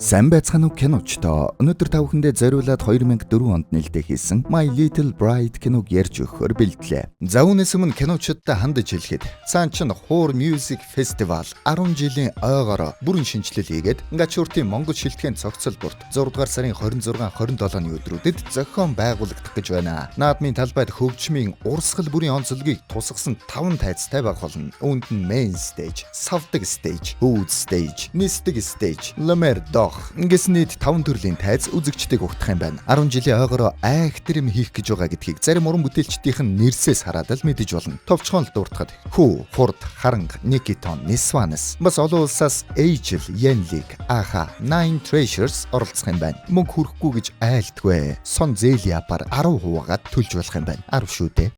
Сайн байцгаана уу киночдоо. Өнөөдөр та бүхэндээ зориулаад 2004 онд нээлттэй хийсэн My Little Bride киног ярьж өгөхөөр бэлтлээ. За үүнээс өмнө киночдод хандаж хэлэхэд цаан чинь Хуур Music Festival 10 жилийн ойгоороо бүрэн шинэчлэл хийгээд Гачууртын Монгол шилтгэн цогцол бүрт 6 дугаар сарын 26 27-ны өдрүүдэд зохион байгуулагдах гэж байна. Наадмын талбайд хөгжмийн урсгал бүрийн онцлогийг тусгасан 5 тайзтай байх болно. Үүнд нь main stage, савдаг stage, хүүд stage, нисдэг stage, ламер дох ингэсэн нийт 5 төрлийн тайз үзэгчдийг угтах юм байна. 10 жилийн ойгоороо айхтар юм хийх гэж байгаа гэдгийг зарим уран бүтээлчдийнх нь нэрсээс хараад л мэдэж болно. Товчхон л дуртахад Хүү, Хурд, Харанга, Никитон, Нисванес бас олон улсаас Angel, Yenlik, Аха, Nine Treasures оролцох юм байна. Мөнгө хүрхгүй гэж айлтгүй. Сон зээл япаар 10 хуваагаад төлж болох юм байна. 10 шүү дээ.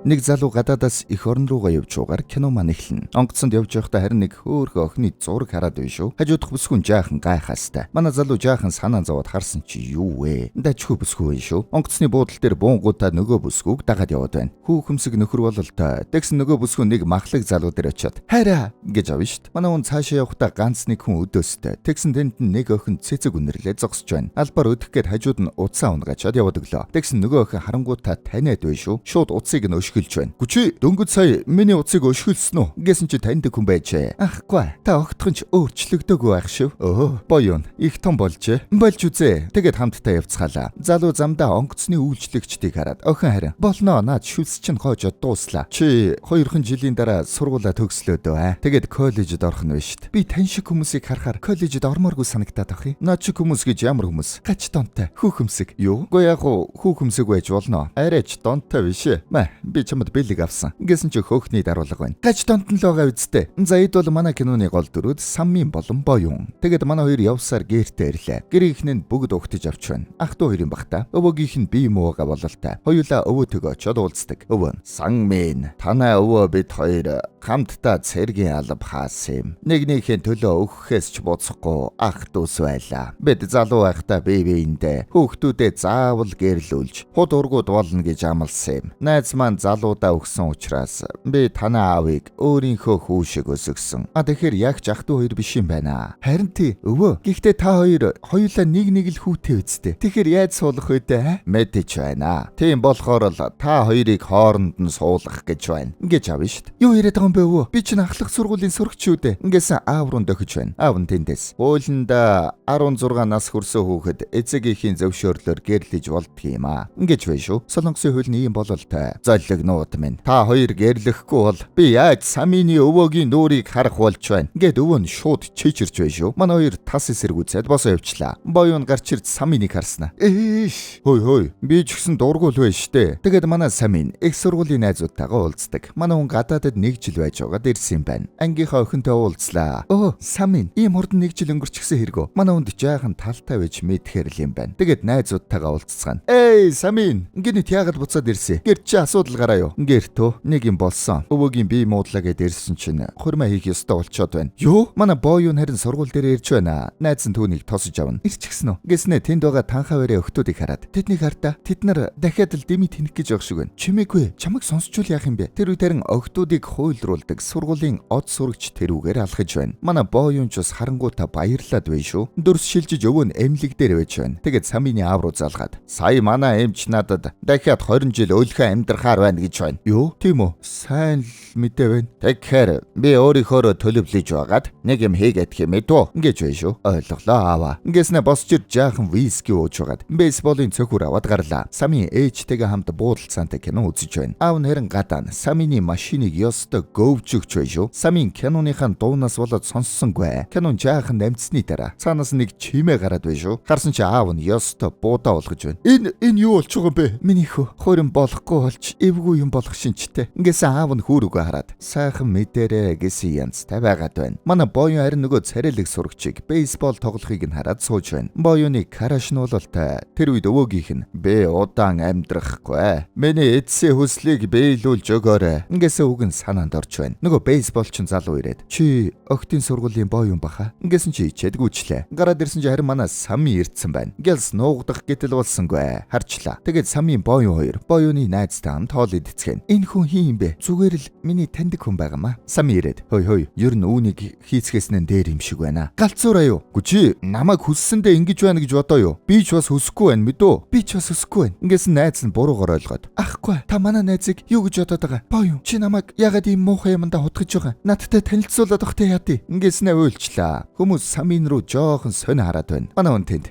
Нэг залуу гадаадаас эх орн руугаа явж угаар кино маань эхэлнэ. Онгоцонд явж байхдаа харин нэг хөөрхөн охины зураг хараад байна шүү. Хажуудах бүсгүн жаахан гайхаастай. Манай залуу жаахан санаа зовоод харсан чи юу вэ? Дажгүй бүсгүй байна шүү. Онгоцны буудлын дээр буунгуудаа нөгөө бүсгүүг дагаад яваад байна. Хүүхэмсэг нөхөр бололтой. Тэгсэн нөгөө бүсгүй нэг махлаг залуу дээр очиод "Хайраа" гэж авна шүү дээ. Манай хүн цаашаа явахдаа ганц нэг хүн өдөөстэй. Тэгсэн тэнд нэг охин цэцэг үнэрлээ зогсож байна. Албаар өдөх гээд хажууд нь утсаа унагаачаад яваад өглөө. Тэгсэн нөгөө охин харангуутаа таниад байна шүү. Шууд утсыг нь өшгөлж байна. "Гүчи дөнгөж сая миний утсыг өшгөлсөн үү?" гэсэн чи таньдаг хүн байжээ. "Ахгүй. Та огтхон ч өөрчлөгдөөгүй байх шив." "Өө, боён. Их том болжээ. Болж үзээ." Тэгээд хамтдаа явцгаалаа. Залуу замдаа онгоцны үйлчлэгчдийг хараад охин харин "Болноо, наад шүлс чинь хоожод дууслаа. Чи 2хан жилийн дараа сургуулаа төгслөө дөө аа. Тэгээд коллежид орох нь биш шүү дээ. Би тань шиг хүмүүсийг харахаар коллежид ормооргүй санагдаад ах юм. Наад шиг хүмүүс гэж ямар хүмүүс? Гач донтой. Хүүхэмсэг. Юу? Үгүй яг уу хүүхэмсэг байж болно. Арайч донтой биш ээ. Мә, би чамд бэлэг авсан." Гэсэн чи хөөхний даруулга байна. Гач донт нь л байгаа үсттэй. За эд бол манай киноны гол дүрүүд Саммин болон Боюн. Тэгээд манай хоёр явсаар гэртээ ирлээ. Гэрийнх нь бүгд угтаж авч байна. Ах дүү хоёрын бахта. Өвөөгийнх нь бие муугаа бололтой. Хоёулаа өвөөтэйгөө очиод уулздаг. Өвөө нь "Сан минь, танай өвөө бид хоёр хамтдаа цэргийн алба хаасан юм. Нэг нэгхийн төлөө өгөхөөс ч буцахгүй ах дүүс байлаа. Бид залуу байхдаа бие биендээ хүүхдүүдээ заавал гэрлүүлж худ ургууд болно гэж амласан юм. Найз маань залуудаа өгсөн учраас би танай аавыг өөрийнхөө хүү шиг өсгөсөн. А тэгэхээр яг ч ах дүү хоёр биш юм байна." "Харин тий, өвөө. Гэхдээ та хоёр хоёулаа нэг нэг л хүүтэй үсттэй. Тэгэхээр яаж суулгах вэ дээ?" "Мэдэж байна. Тийм болохоор л та хоёрыг хооронд нь суулгах гэж байна" гэж авна шүү дээ. "Юу яриад байгаа юм бэ, өвөө? Би чинь ахлах сургуулийн сурагч шүү дээ." Ингэсэн аав руу дохиж байна. Аав нь тэндээс "Хуулинд 16 нас хүрсэн хүүхэд эцэгийнхийн зөвшөөрлөөр гэрлэж болдго юм аа" ингэж байна шүү. Солонгосын хууль нь ийм бололтой. "Золигнууд минь. Та хоёр гэрлэхгүй бол би яаж Самины өвөөгийн нүүрийг харах болж байна?" Ингээд өвөө нь шууд чийчэрч байна шүү. Манай хоёр тас эсэргүүцээд босоо явчлаа. Боюун гарч ирж Саминыг харснаа. "Ээш. Хой хой. Би ч гэсэн дургуул байж штэ." Тэгээд манай Самин их сургуулийн найзуудтайгаа уулздаг. Манай хүн гадаадад нэг жил байж байгаад ирсэн юм байна. Ангийнхаа охинтой уулзлаа. "Өө, Самин, ийм хурдан нэг жил өнгөрчихсөн хэрэгөө." Манай хүнд жаахан талтай байж мэдхээр л юм байна. Тэгээд найзуудтайгаа уулзцгаана. "Эй, Самин, гинэт яагаад буцаад ирсэн? Гэрт чи асуудал гараа юу?" "Гэртөө нэг юм болсон. Өвөөгийн бие муудлаа гэд ирсэн чинь хурмаа хийх ёстой болчоод байна." "Юу?" Манай боюун харин сургууль дээр ирж байна. Найз нь түүнийг тосож авна. "Ирчихсэн үү?" Гэснэ тэнд байгаа танхаа вэрээ охтуудыг хараад. "Тэднийг хардаа. Тэд нар дахиад л дими тэнэх гэж байгаа шиг байна." "Чимээгүй. Чамайг сонсчул яах юм бэ?" Тэр үед харин охтуудыг хуйлруулдаг сургуулийн од сурагч тэрүүгээр алхаж байна. Манай боюун ч бас харангуйтаа баярлаад байна шүү. Дүрс шилжиж өвөө нь эмнэлэг дээр байж байна. Тэгээд Самины аав руу залгаад. "Сая манай эмч надад дахиад 20 жил өлхөө амьдрахаар байна гэж байна." "Юу? Тийм үү? Сайн л мэдээ байна. Тэгэхээр би өөрийнхөөрөө төлөвлөж байгаад нэг юм хийгээд юм үү?" Ингэж байна шүү. "Ойлголоо, аава." Ингэснэ босч ир жаахан виски ууж байгаад бейсболын цөхүр аваад гарлаа. Самин ээжтэйгээ хамт буудалцаантай кино үзэж байна. Аав нь харин гадаана Самины машиныг ёстой гөвжөгч байна шүү. Самин киноныхаа дуунаас болоод сонссонгүй. Кинон жаахан намцсны дараа цаанаас нэг чимээ гараад байна шүү. Харсан чи аав нь ёстой буудаа болгож байна. Энэ юу болж байгаа юм бэ? Миний хөө хурим болохгүй болж эвгүй юм болох шинжтэй." Ингэсэн аав нь хүүрүүгөө хараад "Сайхан мэдэрэ" гэсэн янзтай байгаад байна. Манай боён харин нөгөө царайлаг сурагчийг бейсбол тоглохыг нь хараад сууж байна. Боёны караш нь бололтой. Тэр үед өвөөгийнх нь "Би удаан амьдрахгүй. Миний эцсийн хүслийг биелүүлж өгөөрэй." Ингэсэн үг нь санаанд орж байна. Нөгөө бейсболчин залуу ирээд "Чи охтын сургуулийн боён баха?" Ингэсэн чи ичээд гүйчлээ. Гараад ирсэн чи харин манай Сами ирдсэн байна. Гялс нуугдах гэтэл болсонгүй. Харчлаа. Тэгээд Самийн боён хоёр боёны найзтай хамт хоол хоол идцгээнэ. Энэ хүн хин юм бэ? Зүгээр л миний таньдаг хүн байгаамаа. Сами ирээд хой хой ер нь үүнийг хийцгээсэн нь дээр юм шиг байна. Галзуураа юу? Гү чи намайг хүссэндээ ингэж байна гэж бодоо юу? Би ч бас хүсэхгүй байна мэдөө. Би ч бас хүсэхгүй байна. Ингэсэн найз нь буруугаар ойлгоод. Ахгүй та манай найзыг юу гэж бодоод байгаа? Боён чи намайг ягаад ийм муухай юмдаа хутгаж байгаа? Надтай танилцуулаад өгөх яа тий. Ингэснээ уйлчлаа. Хүмүүс Самин руу жоохон сонь хараад байна. Манай хүн тэнд.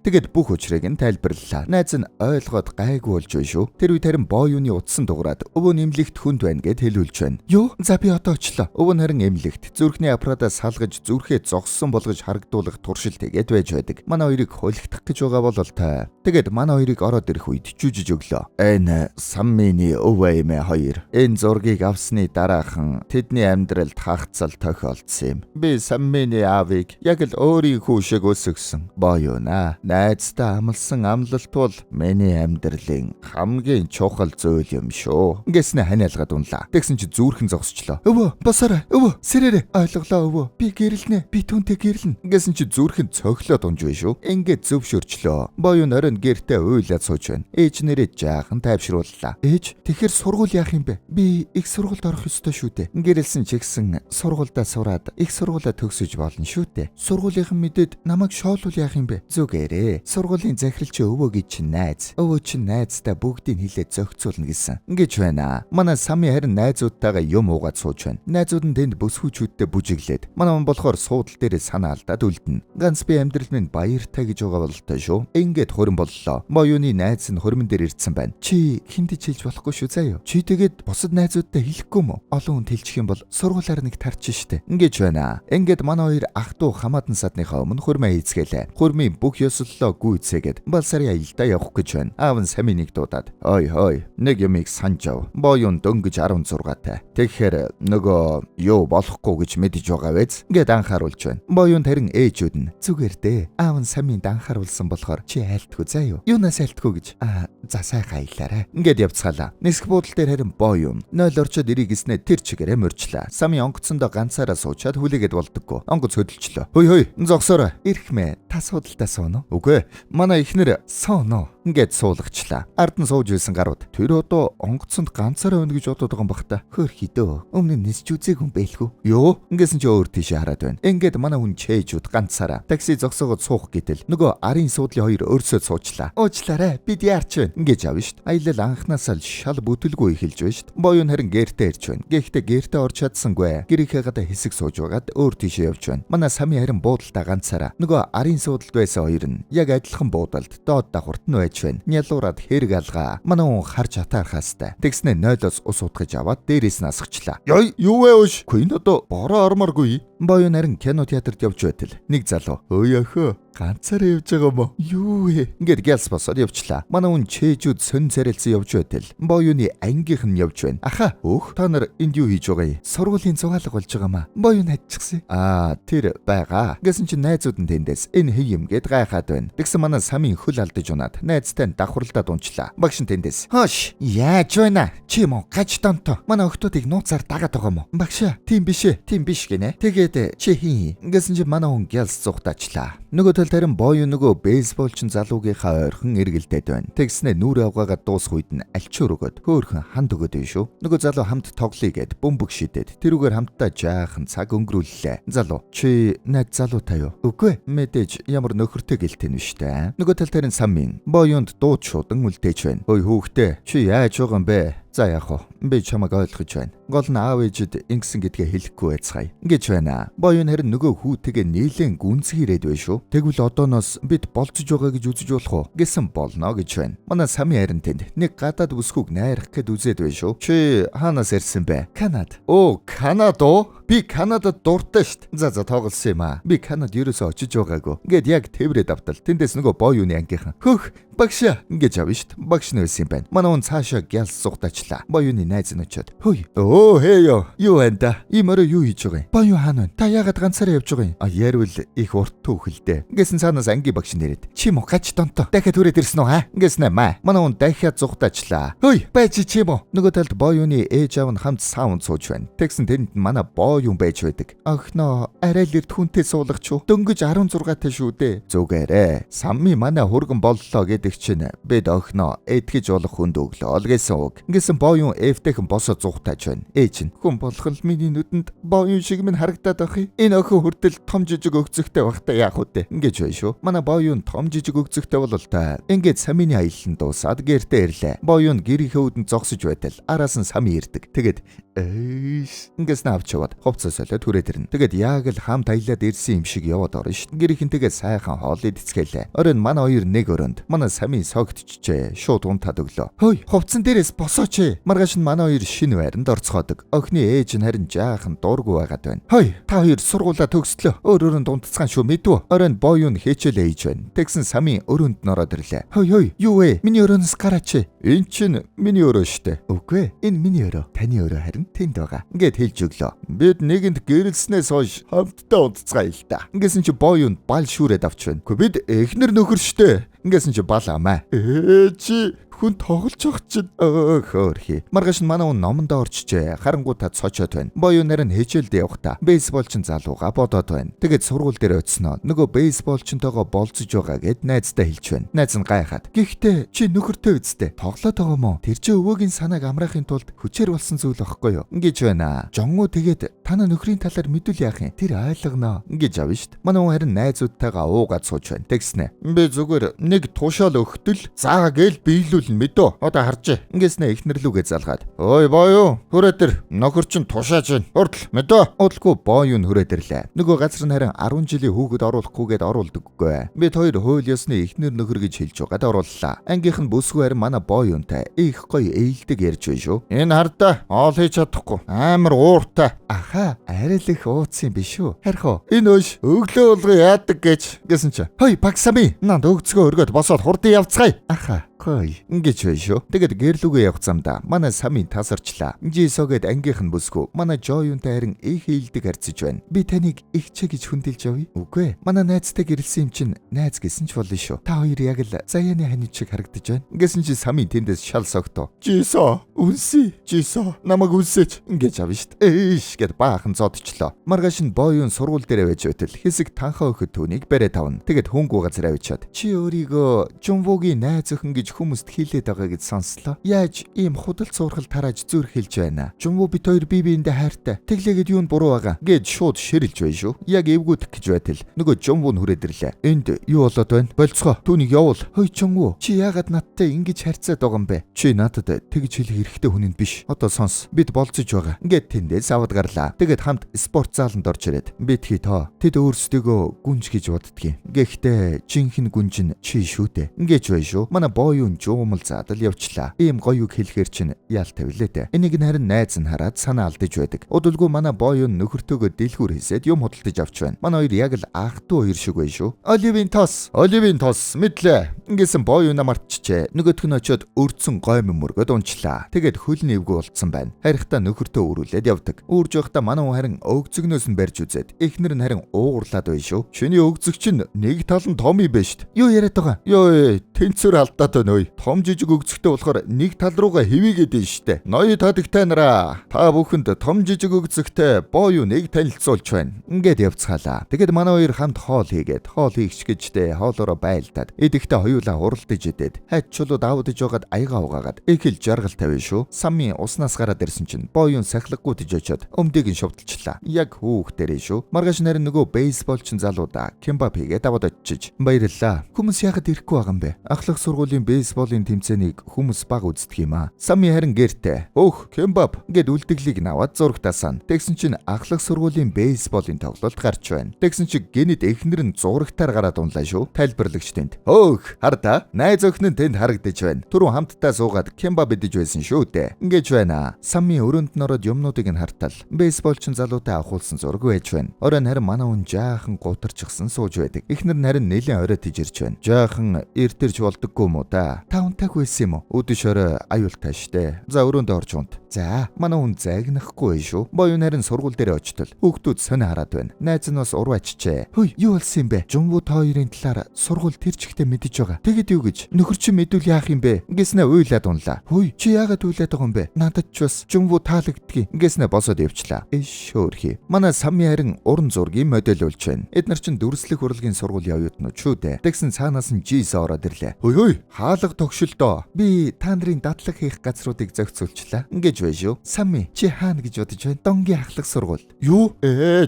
Тэгээд бүх учрыг нь тайлбарлалаа. Найз нь ойлгоод гайгүй болж байна шүү. Тэр үед харин Боюны утсан дугаарад өвөө нь эмнэлэгт хүнд байна гэд хэлүүлж байна. Юу? За би одоо очлоо. Өвөө нь харин эмнэлэгт зүрхний аппаратаа салгаж зүрхээ зогссон болгож харагдуулах туршилт хийгээд байж байдаг. Манай хоёрыг холигдох гэж байгаа бол тай. Тэгээд манай хоёрыг ороод ирэх үед жүжиж өглөө. Энэ Саммины өвөө эмээ хоёр энэ зургийг авсны дараахан тэдний амьдралд хагацал тохиолдсон юм. Би Саммины аавыг яг л өөрийн хүү шиг өсгсөн. Боюна найзтай амлсан амлалт бол миний амьдралын хамгийн чухал зүйл юм шүү. Ингэснэ ханиалгаад унлаа. Тэгсэн чи зүрхэн зогсчлоо. Өвөө босоорой. Өвөө сэрээрэй. Ойлголоо өвөө. Би гэрлэнэ. Би түүнтэй гэрлэнэ. Ингэсэн чи зүрхэн цохилоод унж байна шүү. Ингээд зөвшөөрчлөө. Боюн оройн гэртээ уйлаад сууж байна. Ээж нэрээ жаахан тайвшрууллаа. Ээж тэгэхээр сургууль яах юм бэ? Би их сургуульд орох ёстой шүү дээ. Гэрэлсэн ч гэсэн сургуульдаа сураад их сургуулаа төгсөж болно шүү дээ. Сургуулийнхан мэдээд намайг шоолвол яах юм бэ? Зүгээрээ. Сургуулийн захирал чи өвөө гэж чинь найз. Өвөө чинь найздаа бүгдийг хилээд зохицуулна гэсэн. Ингэж байна. Манай Сами харин найзуудтайгаа юм уугаад сууж байна. Найзууд нь тэнд бүсгүүчүүдтэй бүжиглээд. Манай хүн болохоор суудал дээрээ санаа алдаад үлдэнэ. Ганц би амьдрал минь баяртай гэж байгаа бололтой шүү. Ингээд хөрөн боллоо. Боюны найз нь хөрмөн дээр ирдсэн байна. Чи хинтэж хэлж болохгүй шүү заяа. Чи тэгээд бусад найзуудтай хэлэхгүй мө? Олон хүнд хэлчих юм бол сургуулиар нэг тарч штэ. Ингэж байна. Ингээд манай хоёр ах トゥ хамаатан садныхаа өмнө хурмаа хийцгээлээ. Хурмын бүх ёслолоо гүйцээгээд бал сарын аялдаа явах гэж байна. Аав нь Саминыг дуудаад "Ой хой, нэг юмыг санаж ав. Боюн дөнгөж 16-тай. Тэгэхээр нөгөө юу болохгүй гэж мэдэж байгаа биз?" Ингээд анхааруулж байна. Боюн тарин ээжүүд нь "Зүгээр дээ. Аав нь Саминд анхааруулсан болохоор чи айлтгүй заа юу? Юунаас айлтгүй гэж. Аа, за сайхан аялаарай." Ингээд явцгаалаа. Нисэх буудал дээр харин Боюн 0 орчоод ирээ гэснээр тэр чигээрээ морьчлаа. Сами онгоцондоо ганцаараа суучаад хүлээгээд болдоггүй. Онгоц хөдөлчлөө. "Хөөй хөөй, зогсоорой. Ирэхмээ. Та суудалдаа сууна уу?" "Үгүй ээ. Манай эхнэр сууна." Ингээд суулгачлаа. Ард нь сууж байсан гарууд тэр одоо онгоцонд ганцаараа байна гэж бодоод байгаа юм бах та. Хөөр хідөө. Өмнө нь нисч үзээгүй юм бэлхүү. Юу? Ингэсэн чи өөр тийшээ хараад байна. Ингээд манай хүн чэйжүүд ганцаараа такси зогсоогоод суух гэтэл нөгөө арын суудлын хоёр өөрсөө суучлаа. Уучлаарай. Бид яарч байна. Ингэж авна шт. Аялал анхнаасаа л шал бүтэлгүй эхэлж байна шт. Боюн харин гэртээ ирж байна. Гэхдээ гэртээ орч чадсангүй. Гэрийнхээ гадаа хэсэг сууж байгаад өөр тийшээ явж байна. Манай Сами харин буудалдаа ганцаараа нөгөө арын суудалд байсан хоёр нь яг адилхан буудалд доод давхарт нь байж байна. Нялуураад хэрэг алгаа. Манай хүн харж атаархаастай. Тэгснэ 0-оос ус утгаж аваад дээрээс нь асгачлаа. Яй, юу вэ өөш? Үгүй энэ одоо бороо ормооргүй. Боюн харин кино театрт явж байтал нэг залуу "Өө яхөө ганцаараа явж байгаа мó? Юу вэ?" Ингээд гялс босоод явчлаа. Манай хүн чэйжүүд сонь царайлсан явж байтал Боюны ангийнх нь явж байна. Аха, өөх та нар энд юу хийж байгаа юм? Сургуулийн зугаалга болж байгаа маа. Боюн хатчихсан. Аа, тэр байгаа. Гэсэн чинь найзууд нь тэндээс энэ хий юм гэд гайхаад байна. Тэгсэн манай Самын хөл алдаж унаад найзтай нь давхарлаад унчлаа. Багш нь тэндээс "Хоош, яаж байна? Чи юм уу? Гаж донто. Манай охтуудыг нууцаар дагаад байгаа мó?" "Багшаа, тийм биш ээ. Тийм биш гинэ." Тэгээд чи хин. Гэсэн чинь манай хүн гялс зугтаачлаа. Нөгөө талд харин Боюн нөгөө бейсболчин залуугийнхаа ойрхон эргэлдээд байна. Тэгснэ нүрээ угаагаад дуусах үед нь альчуур өгөөд хөөхөн ханд өгөөд байна шүү. Нөгөө залуу хамт тоглоё гэд бөмбөг шидэд тэрүүгээр хамтдаа жаахан цаг өнгөрүүллээ. Залуу чи найз залуутай юу? Үгүй ээ. Мэдээж ямар нөхөртэй гэлтэн биш дээ. Нөгөө талд харин Самин Боюнд дууд шуудан үлдээж байна. Ой хүүхдээ чи яаж байгаа юм бэ? За яах вэ? Би чамайг ойлгож байна. Гол нь аав ээжид ингэсэн гэдгээ хэлэхгүй байцгаая. Ингэж байна. Боюн харин нөгөө хүүтэйгээ нийлэн гүнзгийрээд байна шүү. Тэгвэл одооноос бид болцож байгаа гэж үзэж болох уу? Гэсэн болно гэж байна. Манай Сами харин тэнд нэг гадаад бүсгүйг найрах гэд үзээд байна шүү. Чи хаанаас ирсэн бэ? Канад. Оо, Канад уу? Би Канадад дуртай штт. За тоглосон юм аа. Би Канад ерөөсөө очиж байгаагүй. Ингээд яг тэврээд автал. Тэндээс нөгөө Боюны ангийнхан. Хөөх, багшаа ингэж авна штт. Багш нь байсан юм байна. Манай хүн цаашаа гялс сугтаачлаа. Боюны найз нь очиод. Хөөй. Өө, хээ ёо. Юу байна да? Ийм орой юу хийж байгаа юм? Боюн хаана байна? Та яагаад ганцаараа явж байгаа юм? А ярил их урт түүхэлдэ. Ингэсэн цаанаас ангийн багш нэрэд. Чи мó гаж донто. Дахиад түрээд ирсэн үү ха? Ингэснэ маа. Манай хүн дахиад зугтаачлаа. Хөөй, байж чи юм уу? Нөгөө талд Боюны ээж аав нь хамт саунд сууж байна. Тэгсэн тэнд манай Боюн Боюн байж байдаг. Охиноо арай л эрт хүнтэй суулгач уу? Дөнгөж 16 та шүү дээ. Зүгээрээ. Самми манай хурган боллоо гэдэг чинь бид охиноо этгэж болох хүнд өглөө л гэсэн үг. Ингэсэн Боюн эвтэйхэн босоо зугтааж байна. Ээж нь хүн болох л миний нүдэнд Боюн шиг минь харагдаад байх юм. Энэ охин хүртэл том жижиг өгцөгтэй байхдаа яах вэ? Ингэж байна шүү. Манай Боюн том жижиг өгцөгтэй бол л та. Ингээд Самины аялал нь дуусаад гэртээ ирлээ. Боюн гэрийнхээ үүдэн зогсож байтал араас нь Сами ирдэг. Тэгээд ээш ингэсэн авч яваад хувцас солиод хүрээд ирнэ. Тэгээд яг л хамт аялаад ирсэн юм шиг яваад орно шүү. Гэрийнхэнтэйгээ сайхан хоол идцгээлээ. Оройн манай хоёр нэг өрөөнд манай Сами согтчихжээ. Шууд унтаад өглөө. Хөөй, хувцсан дээрээс босооч ээ. Маргааш нь манай хоёр шинэ байранд орцгоодог. Охины ээж нь харин жаахан дургүй байгаад байна. Хөөй, та хоёр сургуулаа төгслөө. Өөр өрөөнд унтцгаан шүү мэдвүү. Оройн Боюн хичээлээ хийж байна. Тэгсэн Сами өрөөнд нь ороод ирлээ. Хөөй хөөй, юу вэ? Миний өрөөнөөс гараач. Энэ чинь миний өрөө штэ. Үгүй ээ, энэ миний өрөө. Таны өрөө харин тэнд байгаа. Ингээд хэлж өглөө. Бид нэгэнд гэрэлснээс хойш хамтдаа унтцгаая л та. Ингэсэн чи Боюн бал шүүрээд авч байна. Үгүй бид эхнэр нөхөр штэ. Ингэсэн чи бал амаа. Чи хүн тоглож явах чинь хөөрхий. Маргааш нь манай хүн номондоо орчжээ. Харангуйтаа цочоод байна. Боюн нарийн хичээлд явахдаа бейсболчин залууга бодоод байна. Тэгээд сургууль дээр очсноо. Нөгөө бейсболчинтойгоо болцож байгаа гэд найздаа хэлж байна. Найз нь гайхаад. Гэхдээ чи нөхөртэй үсттэй. Тоглоод байгаа мó? Тэр чи өвөөгийн санааг амраахын тулд хүчээр болсон зүйл واخгүй юу? Ингэж байна. Жонгуу тэгээд танаа нөхрийн талаар мэдвэл яах юм? Тэр ойлгоно. Ингэж авна штт. Манай хүн харин найзуудтайгаа уугаад сууж байна. Тэгснэ. Би зүгээр нэг тушаал өгтөл заа гээл биелүүл мэдөө. Одоо харжээ. Ингэснэ эхнэр лүгээ залгаад. Ой боё, хүрээд ир. Нөхөр чинь тушааж байна. Хурдл мэдөө. Удалгүй боён хүрээд ирлээ. Нөгөө газар нь харин 10 жилийн хүүхэд оруулахгүйгээд оруулдаггүй. Бид хоёр хууль ёсны эхнэр нөхөр гэж хэлж байгаад орууллаа. Ангийнх нь бүсгүй харин манай боёнтай их гоё ээлдэг ярьж байна шүү. Энэ хардаа оол хийж чадахгүй. Амар ууртай. Аха, арай л их ууцсан биш үү? Харих уу? Энэ өш өглөө болгоо яадаг гэж гэсэн чи. Хой Багсами, нанд өгцгөө өргөд босоод хурдан явцгаая. Аха. Гоё. Ингэж байна шүү. Тэгээд гэрлүүгээ явах замдаа манай Сами тасарчлаа. Жисогэд ангийнх нь бүсгүй. Манай Жоюнтай харин их хийлдэг харьцаж байна. Би таныг ихчэ гэж хүндэлж явъя. Үгүй ээ. Манай найзтай гэрэлсэн юм чинь найз гэсэн ч болно шүү. Та хоёр яг л заяаны ханид шиг харагдаж байна. Ингэсэн чи Сами тэндээс шал согтоо. Жисо, үнсий. Жисо, намайг үнсээч. Ингэж авна шүү. Ээш гэд баахан зодчлоо. Маргааш нь Боюн сургууль дээр байж байтал хэсэг танхаа өхөд түүнийг бариад тавна. Тэгээд хөнгүү газар авчиад. Чи өөрийгөө Жумвогийн найз охин гэж хүмүүст хэлээд байгаа гэж сонслоо. Яаж ийм худал цуурхал тарааж зүрх хэлж байна. Жумву бит хоёр бие биендээ хайртай. Тэглээгээд юунд буруу байгаа гэд шууд ширэлж байна шүү. Яг эвгүйдэх гэж байтал нөгөө Жумву нь хүрээд ирлээ. Энд юу болоод байна? Болцгоо. Түүнийг явуул. Хой Жумву, чи яагаад надтай ингэж харьцаад байгаа юм бэ? Чи надад тэгж хэлэх эрхтэй хүн нь биш. Одоо сонс. Бид болцож байгаа. Ингээд тэндээс аваад гарлаа. Тэгээд хамт спорт зааланд орж ирээд битгий тоо. Тэд өөрсдийгөө гүнж гэж боддгийн. Гэхдээ жинхэнэ гүнж нь чи шүү дээ. Ингэж байна шүү. Манай Боюн жуумал заадал явчлаа. Ийм гоё үг хэлэхээр чинь ял тавилээ дээ. Энийг нь харин найз нь хараад санаа алдаж байдаг. Удалгүй манай Боюн нөхөртөөгөө дэлгүүр хийсэд юм худалдаж авч байна. Манай хоёр яг л ах トゥ хоёр шиг байна шүү. Оливын тос, оливын тос мэдлээ. Ингэсэн Боюна мартчихжээ. Нөгөөх нь очиод өрдсөн гоймон мөргөд унчлаа. Тэгээд хөл нь эвгүй болцсон байна. Харихтаа нөхөртөө өрүүлээд явдаг. Үүрж явахдаа манай хүн харин өгцөгнөөс нь барьж үзээд эхнэр нь харин уугуурлаад байна шүү. Чиний өгцөг чинь нэг тал нь том юм байна шүү. Юу яриад байгаа? Йоо, тэнцвэр алдаад байна ой. Том жижиг өгцөгтэй болохоор нэг тал руугаа хэвийгээд байна штэ. Ноёо тадагтай нараа. Та бүхэнд том жижиг өгцөгтэй Боюныг танилцуулж байна. Ингээд явцгаалаа. Тэгээд манай хоёр хамт хоол хийгээд хоол хийгч гэжтэй хоолоороо байлдаад идэхдээ хоёулаа хуралдаж идээд хайч чулууд аавдаж байгаад аягаа угаагаад их л жаргал тавина шүү. Самми уснаас гараад ирсэн чинь Боюн сахилгагүй тэж очиод өмдийг нь шовдолчлаа. Яг хүүхдэрээ шүү. Маргааш нарийн нөгөө бейсболчин залуудаа кимбап хийгээд аваад очиж. Баярлалаа. Хүмүүс яхад ирэхгүй байгаа юм бэ? Ахлах сургуулийн бейсболын тэмцээнийг хүмүүс баг үздэг юм аа. Сами харин гэртээ. Өөх, кимбап гэд үлдэглийг наваад зурагтаасан. Тэгсэн чинь ахлах сургуулийн бейсболын тоглолт гарч байна. Тэгсэн чинь гэнэт эхнэр нь зурагтаар гараад унлаа шүү. Тайлбарлагч тэнд. Хөөх, хар та. Найз охин нь тэнд харагдаж байна. Түрүү хамтдаа суугаад кимбап идэж байсан шүү дээ. Ингэж байна. Сами өрөөнд нь ороод юмнуудыг нь хартал. Бейсболчин залуутай авахулсан зураг байж байна. Оройн харин манай хүн жаахан гутарчихсан сууж байдаг. Эхнэр нь харин нэлээд орой тижирч байна. Жаахан эртэрч Тэгж болдоггүй юм уу да? Та унтаагүй байсан юм уу? Үдэш орой аюултай штэ. За өрөөндөө орж унт. За манай хүн загнахгүй шүү. Боён харин сургууль дээр очтол. Хүүхдүүд сонио хараад байна. Найз нь бас урваачжээ. Хөөе, юу болсон юм бэ? Жунву та хоёрын талаар сургууль тэр чигтээ мэдэж байгаа. Тэгэд юу гэж? Нөхөр чи мэдвэл яах юм бэ? Ингэснэ уйлаад унлаа. Хөөе, чи яагаад уйлаад байгаа юм бэ? Надад ч бас Жунву таалагддгийг. Ингэснэ босоод явчлаа. Эш хөөрхий. Манай Самми харин уран зургийн модель болж байна. Эд нар чинь дүрслэх урлагийн сургуулийн оюутнууд шүү дээ. Тэгсэн цаанаас нь Жис ороод ирлээ. Хөөе хөөе, хаалга тогшилдоо. Би та нарын дадлаг хийх газруудыг зохицуулчлаа. Ингэж байж шүү. Самми, чи хаана гэж бодож байна? Донгийн ахлах сургууль. Юу?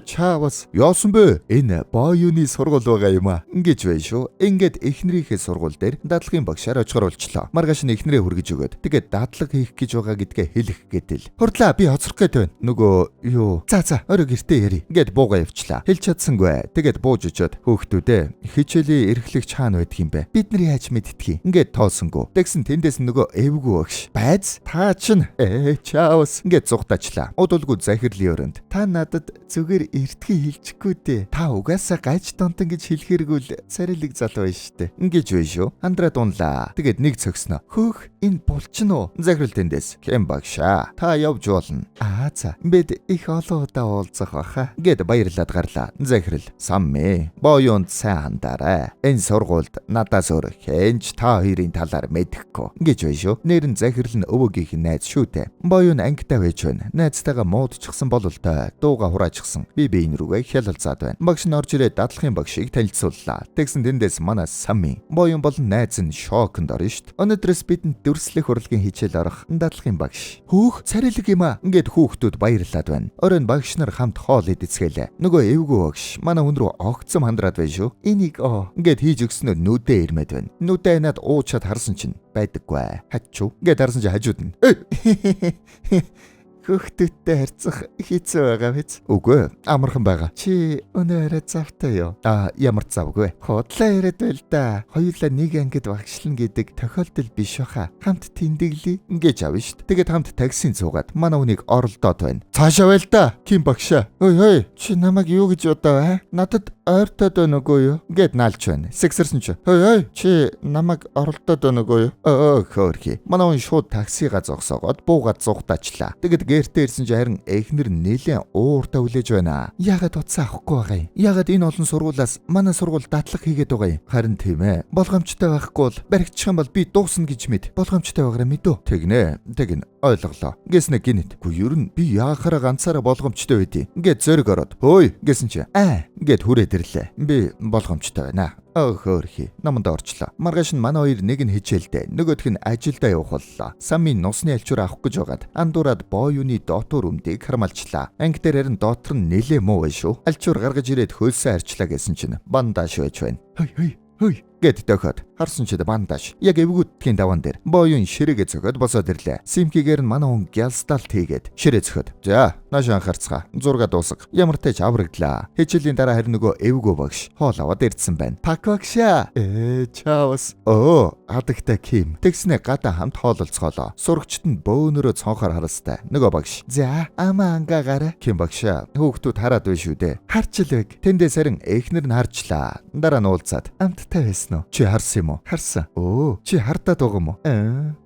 Чаа бас яасан бэ? Энэ Боюны сургууль байгаа юм аа. Ингэж байж шүү. Ингээд эхнэрийнхээ сургууль дээр дадлагын багшаар очихор болчлоо. Маргааш нь эхнэрээ хүргэж өгөөд тэгээд дадлаг хийх гэж байгаа гэдгээ хэлэх гэтэл. Хурдлаа би хоцрох гээд байна. Нөгөө юу? За орой гэртээ яри. Ингээд буугаа явчлаа. Хэлж чадсангүй. Тэгээд бууж очиод хөөхтүүдээ хичээлийн эрхлэгч хаана байдаг юм бэ? Бид нар яаж мэдтгий? Ингээд тоосонгүй. Тэгсэн тэндээс нөгөө эвгүй багш. Байз та чинь чаус ингээд зугтаачлаа. Удалгүй захирлын өрөөнд. Та надад зүгээр эртгий хэлчихгүй дээ. Та угаасаа гаж донтон гэж хэлэхэргүй л царилэг залуу байж штэ. Ингэж байж шүү. Андраа дунлаа. Тэгээд нэг цогсноо. Хөөх энэ булчин уу? Захирал тэндээс. Кем багшаа. Та явж болно. Аа за. Бид их олон удаа уулзах баха. Гэд баярлаад гарлаа. Захирал Самми. Боёнд сайн хандаарай. Энэ сургуульд надаас өөр хэнч та хоёрын талаар мэдэхгүй. Ингэж байж шүү. Нэр нь захирал нь өвөөгийнх нь найз шүү дээ. Боён ангитай байж байна. Найзтайгаа муудчихсан бололтой. Дууга хураачихсан. Би биеийн рүүгээ хялалзаад байна. Багш нь орж ирээд дадлагын багшийг танилцууллаа. Тэгсэн тэндээс манай Самми. Боён болон найз нь шоконд орно шүү дээ. Өнөөдрөөс бидэнд дүрслэх урлагийн хичээл орох дадлагын багш. Хөөх царилэг юм аа. Ингээд хүүхдүүд баярлаад байна. Оройн багш нар хамт хоол идэцгээлээ. Нөгөө эвгүй багш манай хүн рүү огцом хандраад байна шүү. Энийг оо ингээд хийж өгснөөр нүдэ ирмэд байна. Нүдэ над уучаад харсан чинь байдаггүй. Хачуу. Ингээд харсан чинь хажууд нь. Хүүхдүүдтэй харьцах хэцүү байгаа биз? Үгүй амархан байгаа. Чи өнөө арай завтай юу? Аа ямар ч завгүй. Худлаа яриад байл да. Хоёулаа нэг ангид багшлна гэдэг тохиолдол биш баха. Хамт тэмдэглэе. Ингэж авна шт. Тэгээд хамт таксийн цуугаад манай хүнийг оролдоод байна. Цаашаа байл да. Ким багшаа. Ой ой чи намайг юу гэж бодоо аа? Надад ойртоод байна үгүй юу? Гэд наалж байна. Сэгсэрсэн чи. Ой ой чи намайг оролдоод байна үгүй юу? Өө хөөрхий. Манай хүн шууд таксигаа зогсоогоод буугаад зугтаачлаа. Тэгээд гэртээ ирсэн чи харин эхнэр нэлээд ууртаа хүлээж байна. Яагаад утсаа авахгүй байгаа юм? Яагаад энэ олон сургуулиас манай сургууль дадлаг хийгээд байгаа юм? Харин тийм ээ. Болгоомжтой байхгүй бол баригдчих юм бол би дуусна гэж мэд. Болгоомжтой байгаараа мэдөө. Тэгнэ. Тэгнэ. Ойлголоо. Гэснэ гинэт. Гү ер нь би яахаараа ганцаараа болгоомжтой байдیں۔ Ингээд зөрөг ороод. Хөөй гэсэн чи. Аа ингээд хүрээд ирлээ. Би болгоомжтой байна. Хөөрхий. Наманд орчлоо. Маргааш нь манай хоёр нэг нь хичээлдээ, нөгөөх нь ажилдаа явах боллоо. Самми нусны альчуур авах гэж байгаад андуураад боюны дотор өмдийг хармалчлаа. Анги дээр харин дотор нь нэлээ муу бай шүү. Альчуур гаргаж ирээд хөлсөө арчлаа гэсэн чинь бандаж байж байна. Хой хой хой гэд дохиод харсан ч бандаж яг эвгүүдтгийн даваан дээр боюн ширэгээ цохиод босоод ирлээ. Симкигээр нь манай хүн гялсталт хийгээд ширээ цохиод. За нааш анхаарцгаа. Зурга дуусга. Ямар тач аврагдлаа. Хичээлийн дараа харин нөгөө эвгүү багш хоол аваад ирдсэн байна. Пак багшаа. Чаус. Өө адагтай Ким. Тэгснэ гадаа хамт хоололцоолоо. Сурагчд нь бөөнөрөө цонхоор харалцтай. Нөгөө багш. За амаа ангаагаарай. Ким багшаа. Хүүхдүүд хараад бай шүү дээ. Харчлаг. Тэндээс харин эхнэр нь харчлаа. Дараа нь уулзаад амттай байсан уу? Чи харсан юм уу? Харсан. Өө, чи хардаад байгаа юм уу?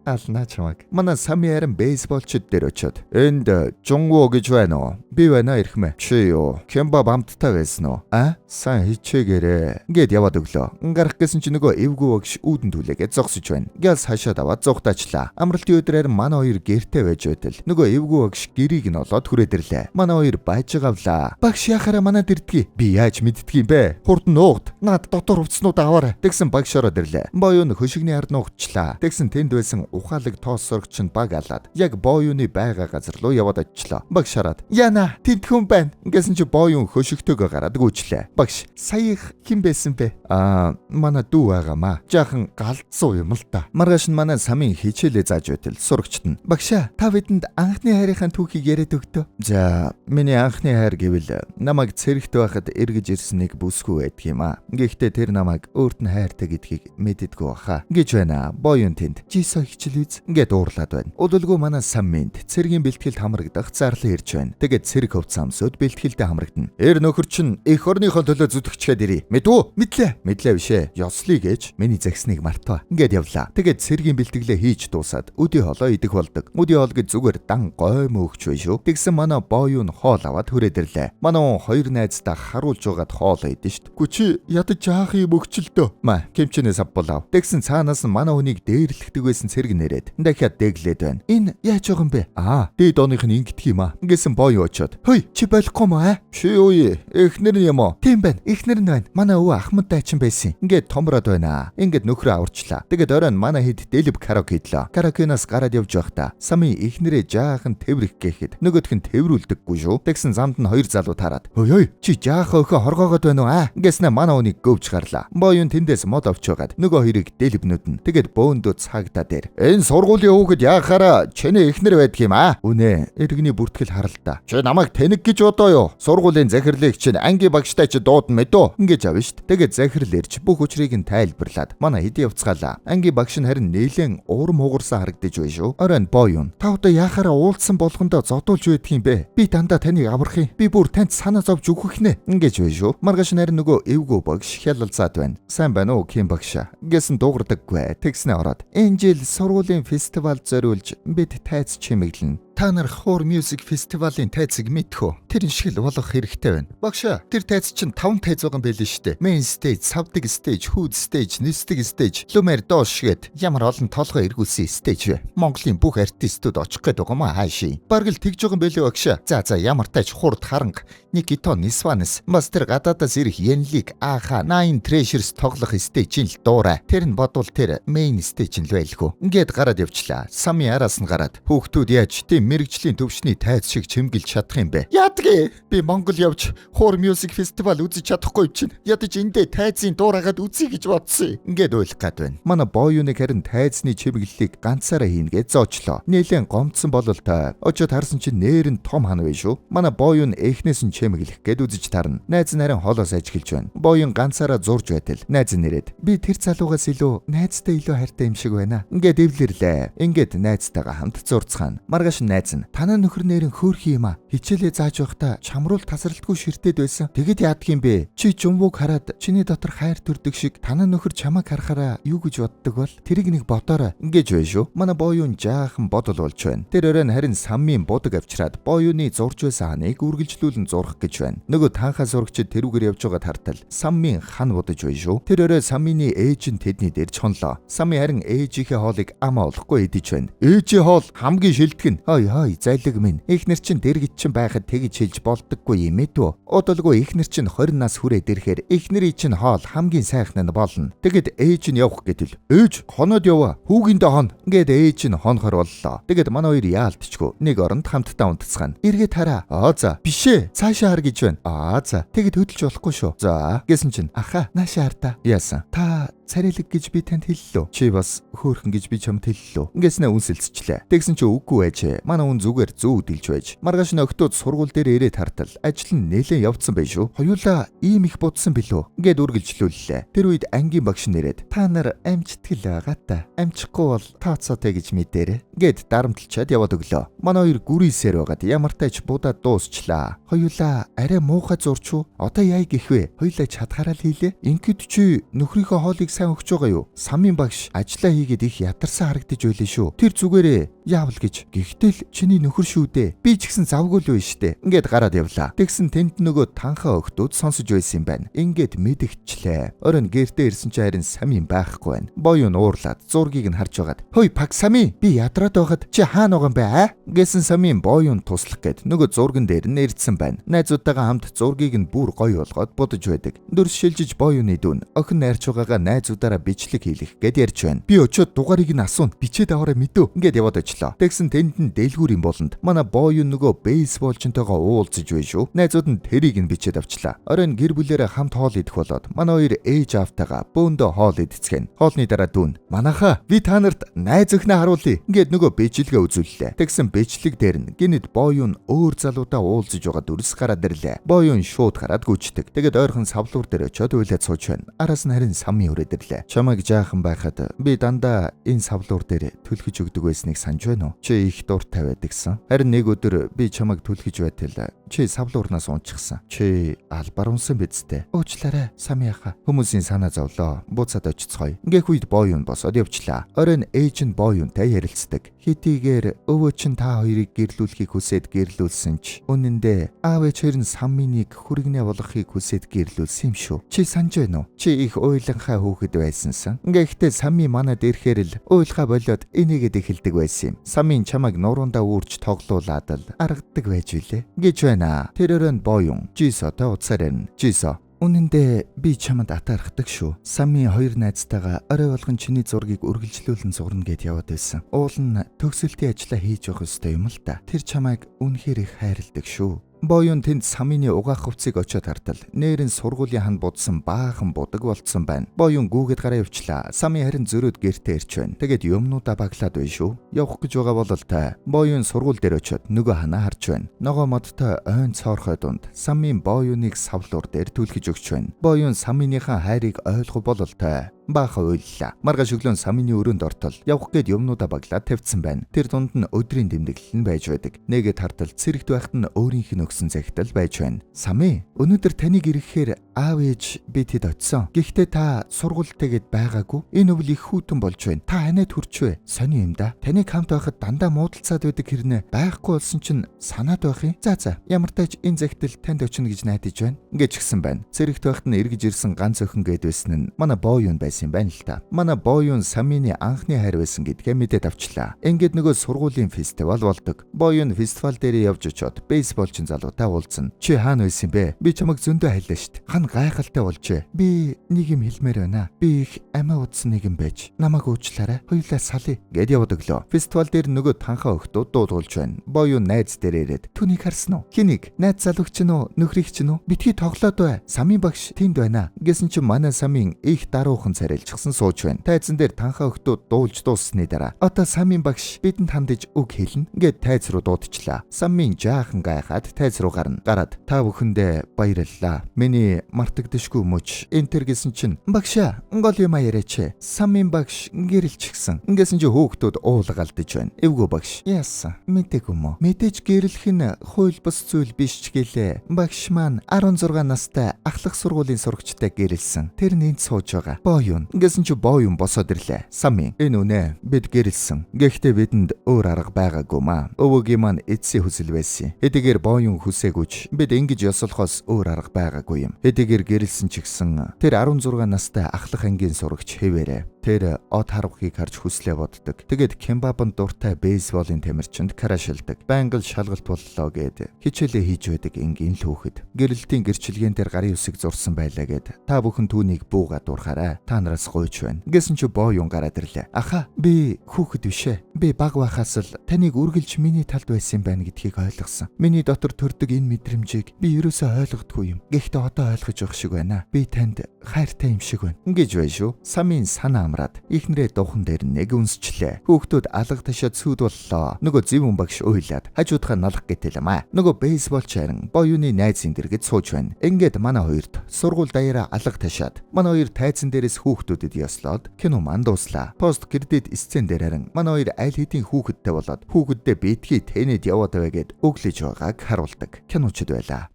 Алнаа чамайг. Манай Сами харин бейсболчд дээр очиод. Энд Жунгвоо гэж байна уу? Би байна эрхмээ. Чи юу? Кемба бамттай байсан уу? А? Сан хичээгээрээ. Ингээд яваад өглөө. Гарах гэсэн чи нөгөө эвгүй багш үүдэн түлээгээ зогсож байна. Гялс хашаад аваад зугтаачлаа. Амралтын өдрээр манай хоёр гэрте байж байтал. Нөгөө эвгүй багш гэрийг нь олоод хүрээд ирлээ. Манай хоёр бажигавлаа. Багш яхаараа манад ирдгий. Би яаж мэддгийм бэ? Хурдан нуугд. Наад дотор хувцснуудаа аваарай. Тэгсэн багш ороод ирлээ. Боён хөшигний ард нуугдчлаа. Тэгсэн тэнд байсан ухаалаг тоос сорогч нь баг алаад яг боюны байгаа газар руу яваад очлоо. Багш хараад "Яна, тэнд хүн байна." Гэсэн чи боюн хөшигтэйгөө гараад гүйчлээ. Багш саях хэн байсан бэ? Аа, манай дүү байгаамаа. Жаахан галзуу юм л та. Маргааш нь манай самын хичээлээ зааж байтал сурагчд нь "Багшаа, та бидэнд анхны хайрынхаа түүхийг яриад өгтөө." За, миний анхны хайр гэвэл намайг цэрэгт байхад эргэж ирсэн нэг бүсгүй байдаг юм аа. Гэхдээ тэр намайг өөрт нь хайртай гэдгийг мэддэггүй баха. Гэж байна. Боюн тэнд. Жисо хичээл үз ингээд уурлаад байна. Удалгүй манай Самминд цэргийн бэлтгэлд хамрагдах зарлан ирж байна. Тэгээд цэрэг хувцас амсууд бэлтгэлдээ хамрагдана. Эр нөхөр чинь эх орныхоо төлөө зүтгэчгээд ирээ. Мэдв үү? Мэдлээ. Мэдлээ бишээ. Ёслыг ээж миний загсныг мартаа. Ингээд явлаа. Тэгээд цэргийн бэлтгэлээ хийж дуусаад өдий хоолоо идэх болдог. Өдий хоол гэж зүгээр дан гойм өгч бай шүү. Тэгсэн манай боюун хоол аваад хүрээд ирлээ. Манай он хоёр найздаа харуулж байгаад хоол идэн штт. Гү чи ядаж яах юм өгчлөлтөө. Ма кимчинээ савболав. Тэгсэн цаанаас нь манай хүнийг дээрлэхдэг байсан цэрэг нэрээд дахиад дэглээд байна. Энэ яаж байгаа юм бэ? Аа, дээд оных нь ингэдэг юм аа. Ингэсэн боёо очоод. Хөөе, чи болохгүй мó аа? Чи юу юм? Эхнэр нь юм уу? Тийм байна. Эхнэр нь байна. Манай өвөө Ахмад дайчин байсан. Ингээд томроод байна. Ингээд нөхрөө аварчлаа. Тэгээд оройн манай хэд дэлб караоке идлээ. Караокенаас гараад явж байхдаа Сами эхнэрээ жаахан тэврэх гэхэд нөгөөх нь тэврүүлдэггүй шүү. Тэгсэн замд нь хоёр залуу тараад. Хөөе, хөөе, чи жаахан өхөө хоргоогоод байна уу аа? Ингэснэ манай хүнийг гөвж гарлаа. Боён тэндээс мод авч байгаад нөгөө хоёрыг дэлбнүүд нь. Тэгээд бөөндөө цагдаа дээр. Энэ сургуулийн хүүхэд яахаараа чиний эхнэр байдаг юм аа? Үнэ, иргэний бүртгэл харалтаа. Чи намайг тэнэг гэж бодоо юу? Сургуулийн захирлыг чинь анги багштай чи дуудана мэдөө? Ингэж авна штт. Тэгээд захирал ирж бүх учрыг нь тайлбарлаад манай хэдий явцгаалаа. Анги багш нь харин нэлэн урам хугарсан харагдаж байна шүү. Оройн боён. Та одоо яахаараа уулзсан болгондоо зодуулж байдаг юм бэ? Би дандаа таныг аврах юм. Би бүр танд санаа зовж өгөх нэ. Ингэж байна шүү. Маргааш нь харин нөгөө эвгүй багш хялалзаад байна. Сайн байна уу Ким багшаа? Гэсэн дуугардаггүй. Тэгснэ ороод. Энэ жил сургуулийн фестивал зориулж бид тайз чимэглэнэ. Та нар Хуур Music Festival-ын тайзыг мэдэх үү? Тэр шиг л болох хэрэгтэй байна. Багшаа, тэр тайз чинь 5 тайз байгаа юм байл шүү дээ. Main stage, савдаг stage, hood stage, нисдэг stage, лүмэр доош гээд ямар олон толгой эргүүлсэн stage вэ? Монголын бүх артистууд очих гээд байгаа маа хаашийн. Бараг л тэгж байгаа юм байлээ багшаа. За ямар тайз хурд харанга, Никито Нисванес, бас тэр гадаадаас ирэх Янлик, Аха, Nine Treasures тоглох stage-ийн л дуурай. Тэр нь бодвол тэр main stage нь л байлгүй. Ингээд гараад явчлаа. Сами араас нь гараад хүүхдүүд яаж тийм мэрэгжлийн төвшний тайз шиг чимгэлж чадах юм бэ? Ядгийн. Би Монгол явж Хуур Music Festival үзэж чадахгүй чинь. Ядаж эндээ тайзын дуурайгаад үзье гэж бодсон. Ингээд уйлах гад байна. Манай боюуныг харин тайзны чимэглэлийг ганцаараа хийнэ гэж зоочлоо. Нэлэн гомдсон бололтой. Очоод харсан чинь нээр нь том хан вэ шүү. Манай боюун эхнээс нь чимэглэх гээд үзэж тарна. Найз нь харин холоос ажиглаж байна. Боюун ганцаараа зурж байтал найз нь нэрээд би тэр залуугаас илүү найзтай илүү хайртай юм шиг байна. Ингээд эвлэрлээ. Ингээд найзтайгаа хамт зурцгаана. Маргааш найз нь танаа нөхөр нэрэн хөөрхий юм а. Хичээлээ зааж байхдаа чамруул тасралтгүй ширтээд байсан. Тэгэд яадаг юм бэ? Чи жумбуг хараад чиний дотор хайр төрдөг шиг танаа нөхөр чамайг харахаараа юу гэж боддог бол тэрийг нэг бодоорой. Ингэж байна шүү. Манай боюун жаахан бодол болж байна. Тэр оройн харин саммын будаг авчираад боюуны зурж байсан ханыг үргэлжлүүлэн зурах гэж байна. Нөгөө таанхаа зурагчид тэрүүгээр явж байгаа тартал саммын хан будаж байна шүү. Тэр орой саммины ээж нь тэдний дээр чонлоо. Самми харин ээжийнхээ хоолыг амаа олохгүй идэж байна. Ээжийн хоол хамгийн шилдэг нь. Ой хой зайлэг минь. Эхнэр чинь дэргэд чинь байхад тэгж хэлж болдоггүй юм ээ дүү. Удалгүй эхнэр чинь 20 нас хүрээд ирэхээр эхнэрийн чинь хоол хамгийн сайхан нь болно. Тэгэд ээж нь явах гэтэл ээж хоноод яваа. Хүүгиндээ хон. Ингээд ээж нь хонохор боллоо. Тэгэд манай хоёр яалтчгүй. Нэг оронд хамтдаа унтцгаана. Эргээд хараа. Аа за. Бишээ. Цаашаа хар гэж байна. Аа за. Тэгэд хөдөлж болохгүй шүү. За. Гэсэн чинь аха наашаа хар та. Яасан. Та царайлаг гэж би танд хэллээ. Чи бас хөөрхөн гэж би чамд хэллээ. Ингэснэ үнсэлцчлээ. Тэгсэн чи үгүй байжээ. Манай хүн зүгээр зүү дэлж байж. Маргааш нь октод сургууль дээр ирээд хартал ажил нь нэлээд явцсан байх шүү. Хоёулаа ийм их будсан билүү? Ингээд үргэлжлүүллээ. Тэр үед ангийн багш нэрээд та нар амжтгал байгаа та. Амжихгүй бол тооцоотой гэж мэдээрэй. Ингээд дарамтлчаад яваад өглөө. Манай хоёр гүрийсээр байгаад ямар тач будаад дуусчлаа. Хоёулаа арай муухай зурч уу? Одоо яа гэх вэ? Хоёулаа чадхаараа л хийлээ. Ингээд чи нөхрийнхөө хоолыг сайн өгч байгаа юу? Самын багш ажиллаа хийгээд их ядарсан харагдаж байлээ шүү. Тэр зүгээрээ яавал гэж. Гэхдээ л чиний нөхөр шүү дээ. Би ч гэсэн завгүй л байна штэ. Ингээд гараад явлаа. Тэгсэн тэнд нөгөө танхаа охтууд сонсож байсан юм байна. Ингээд мэдэгчлээ. Оройн гэртээ ирсэн чи харин самын байхгүй байна. Боюун уурлаад зургийг нь харж байгаад "Хөөй паг сами би ядраад байхад чи хаана байгаа юм бэ аа?" Гэсэн самын боюун туслах гээд нөгөө зурган дээр нь ирдсэн байна. Найзуудтайгаа хамт зургийг нь бүр гоё болгоод будаж байдаг. Дүрс шилжиж боюуны дүүн охин найрч байгаагаа найзуудаараа бичлэг хийлэх гээд ярьж байна. Би очиод дугаарыг нь асууна. Бичээд аваарай мэдөө. Ингээд яваад очлоо. Тэгсэн тэнд нь дэлгүүрийн болонд манай боюун нөгөө бейсболчинтойгоо уулзаж байна шүү. Найзууд нь тэрийг нь бичээд авчлаа. Оройн гэр бүлээрээ хамт хоол идэх болоод манай хоёр ээж аавтайгаа бөөндөө хоол идцгэн. Хоолны дараа дүүн "Манайхаа би та нарт найз охиноо харуулъя." Ингээд нөгөө бичлэгээ үзүүллээ. Тэгсэн бичлэг дээр нь гинэд боюун өөр залуудаа уулзаж байгаа дүрс гараад ирлээ. Боюун шууд хараад гүйчдэг. Тэгээд ойрхон савлуур дээр очиод уйлаад сууж байна. Араас нь харин самын хүрээд гараад ирлээ. Чамайг жаахан байхад би дандаа энэ савлуур дээр түлхэж өгдөг байсныг санаж байна уу? Чи их дуртай байдагсан. Харин нэг өдөр би чамайг түлхэж байтал чи савлуурнаас унчихсан. Чи албар унсан биз дээ. Уучлаарай, Сами яха. Хүмүүсийн санаа зовлоо. Буцаад очицгоё. Ингэх үед Боюн босоод явчлаа. Оройн ээж нь Боюнтай ярилцдаг. Хэдийгээр өвөө чинь та хоёрыг гэрлүүлэхийг хүсээд гэрлүүлсэн ч үнэн дээр аав ээж хоёр нь Саминыг хүргэнэ болгохыг хүсээд гэрлүүлсэн юм шүү. Чи санаж байна уу? Чи их уйланхай хүүхэд байсансан. Гэхдээ Сами манад ирэхээр л уйлхаа болиод энийгэд эхэлдэг байсан юм. Самин чамайг нурундаа үүрч тоглуулад л аргадаг байж билээ. Гэж байна. Тэр өрөөнд Боюн Жисотой утсаар ярина. Жисо: Үнэн дээр би чамд атаархдаг шүү. Самийн хоёр найзтайгаа орой болгон чиний зургийг үргэлжлүүлэн зурна гэд яваад байсан. Уул нь төгсөлтийн ажлаа хийж явах ёстой юм л да. Тэр чамайг үнэхээр их хайрладаг шүү. Боюн тэнд Самины угаах хувцсыг очиод хартал нээрэн сургуулийн хан будсан баахан будаг болцсон байна. Боюн гүүгээд гараа явчлаа. Сами харин зөрөөд гэртээ ирч байна. Тэгээд юмнуудаа баглаад байна шүү. Явах гэж байгаа бололтой. Боюн сургууль дээр очиод нөгөө ханаа харж байна. Ногоо модтой ойн цоорхой дунд Самийн Боюныг савлуур дээр түлхэж өгч байна. Боюн Саминыхаа хайрыг ойлгох бололтой. Баахан уйллаа. Маргааш өглөө Самины өрөөнд ортол явах гээд юмнуудаа баглаад тавьчихсан байна. Тэр дунд нь өдрийн тэмдэглэл нь байж байдаг. Нэгэд хартал цэрэгт байхад нь өөрийнх нь өгсөн захидал байж байна. Сами, өнөөдөр таныг ирэхээр аав ээж би тэд очисон. Гэхдээ та сургуультайгээд байгаагүй. Энэ өвөл их хүйтэн болж байна. Та ханиад хүрч вэ? Сони юм да. Таныг хамт байхад дандаа муудалцаад байдаг хэрнээ байхгүй болсон чинь санаад байх юм. За ямар тач энэ захидал танд очино гэж найдаж байна. Ингээд ч гисэн байна. Цэрэгт байхад нь эргэж ирсэн ганц охин гээд байсан нь манай Боюн байсан юм байна л та. Манай Боюн Самины анхны хайр байсан гэдгээ мэдээд авчлаа. Ингээд нөгөө сургуулийн фестивал болдог. Боюн фестивал дээр явж очиод бейсболчин залуутай уулзна. Чи хаана байсан бэ? Би чамайг зөндөө хайлаа штт. Хан гайхалтай болжээ. Би нэг юм хэлмээр байна. Би их амиа удсан нэг юм байж. Намайг уучлаарай. Хоёулаа салъя гэд яваад өглөө. Фестивал дээр нөгөө танхаа охтууд дуудуулж байна. Боюн найз дээр ирээд түүнийг харсан уу? Хэнийг? Найз залууч нь үү? Нөхрийг чинь үү? Битгий тоглоод бай. Самын багш тэнд байна. Гэсэн чинь манай Самын их даруухан царайлчсан сууж байна. Тайзан дээр танхаа охтууд дуулж дууссаны дараа одоо Самын багш бидэнд хандаж үг хэлнэ гэд тайз руу дуудчихлаа. Самын жаахан гайхаад тайз руу гарна. Гараад та бүхэндээ баярлалаа. Миний мартагдашгүй мөч энтер гэсэн чинь багшаа гол юм яриач. Самын багш гэрэлчихсэн. Ингэсэн чи хүүхдүүд уулга алдаж байна. Эвгүй багш. Яасан? Мэдээгүй мө. Мэдээж гэрлэх нь хууль бус зүйл биш ч гэлээ. Багш маань 16 настай ахлах сургуулийн сурагчтай гэрэлсэн. Тэр нь энд сууж байгаа. Боюн. Ингэсэн чи Боюн босоод ирлээ. Самын энэ үнэ бид гэрэлсэн. Гэхдээ бидэнд өөр арга байгаагүй маа. Өвөгийн маань эцсийн хүсэл байсан. Хэдийгээр Боюн хүсээгүйч бид ингэж ёслохоос өөр арга байгаагүй юм. Хэдийгээр гэрэлсэн ч гэсэн тэр 16 настай ахлах ангийн сурагч хэвээрээ. Тэр од харвахыг харж хүслээ боддог. Тэгээд кембабанд дуртай бейсболын тамирчинд крашилдаг. Байнга л шалгалт боллоо гэд хичээлээ хийж байдаг энгийн л хүүхэд. Гэрэлтийн гэрчилгээн дээр гарын үсэг зурсан байлаа гэд та бүхэн түүнийг бууга дурхаарай. Та нараас гуйж байна. Гэсэн чи Боюн гараад ирлээ. Аха би хүүхэд биш ээ. Би баг байхаас л таныг үргэлж миний талд байсан юм байна гэдгийг ойлгосон. Миний дотор төрдөг энэ мэдрэмжийг би ерөөсөө ойлгодгүй юм. Гэхдээ одоо ойлгож байх шиг байна. Би танд хайртай юм шиг байна. Ингэж бай шүү. Самын санаа амраад ихнэрээ духан дээр нэг үнсчлээ. Хүүхдүүд алга ташаа цүд боллоо. Нөгөө зэвүүн багш уйлаад хажуудахаа налах гэтэл маа. Нөгөө бейсболч харин Боюны найзын дэргэд сууж байна. Ингээд манай хоёрт сургууль даяараа алга ташаад манай хоёр тайзан дээрээс хүүхдүүдэд ёслоод кино ман дууслаа. Post credit scene дээр харин манай хоёр аль хэдийн хүүхэдтэй болоод хүүхэддээ битгий тэнэд яваад байгээд өглөж байгааг харуулдаг. Киночд байлаа.